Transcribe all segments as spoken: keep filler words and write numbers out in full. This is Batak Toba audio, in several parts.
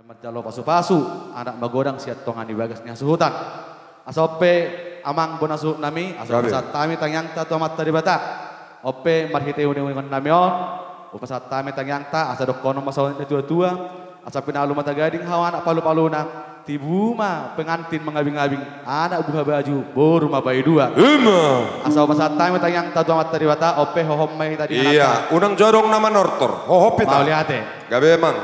Manjalo pasupasu anak magodang sian tonga ni bagas ni hasuhutan. Asa on pe amang bona suhut nami, asa hupasahat hami tangiangta tu Amanta Debata. On pe marhite uninguningon nami on, hupasahat hami tangiangta asa dohonon ma songon natuatua, asa pinalu ma tagading hamu anak palupaluna, tibu ma pengantin mangabingabing, anak buha baju, boru ma paidua. Ima. Asa hupasahat hami tangiangta tu Amanta Debata, on pe hohom ma hita di anakta. Ia, unang jo adong na manortor, hohom hita. Mauliate. Gabe amang.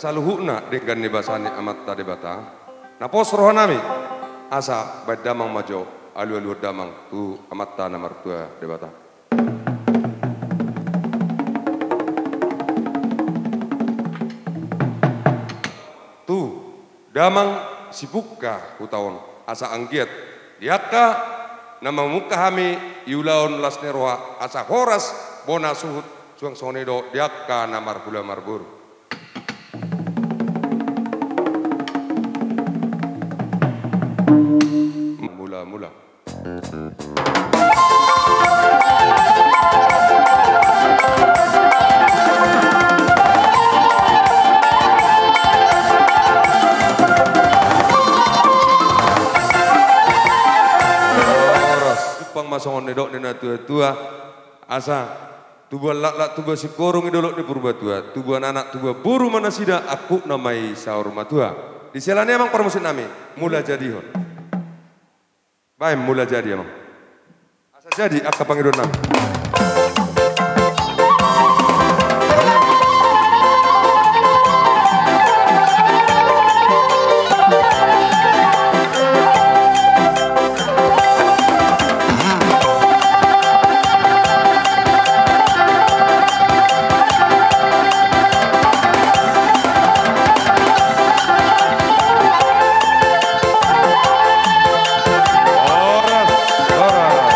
Saluhutna denggan ni basa ni Amanta Debata, na pos rohanami, asa baen damang ma jo alualuhon damang tu Amanta na martua Debata. Tu damang sipungka huta on, asa anggiat di angka na mamungka hami di ulaon las ni roha, asa horas bona suhut, suang songon i do di angka na marhula marboru. Mula-mula. Horas, jumpang ma songon nidok ni na tua-tua, asa tubuan laklak tubuan singkoru i dolok ni Purbatua, tubuan anak tubuan boru ma nasida, angkupna ma i saur matua. Di siala ni i amang parmusik nami, mula jadihon. Baen mula jadi amang. Asa jadi angka pangidoan nami. Horas, horas.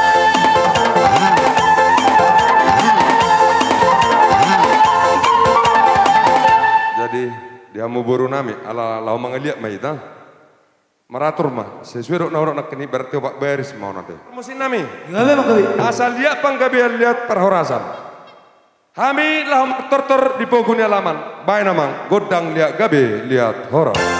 Jadi, di hamu boru nami, ala laho mangaliat ma hita. Maratur ma, sesuai dohot na hudok nangkin i, berarti opat baris ma on ate. Parmusik nami. Gabe ma gabe. Asa liat panggabean liat parhorasan. Hami laho martortor di pogu ni alaman. Baen amang, gondang liat gabe liat horas.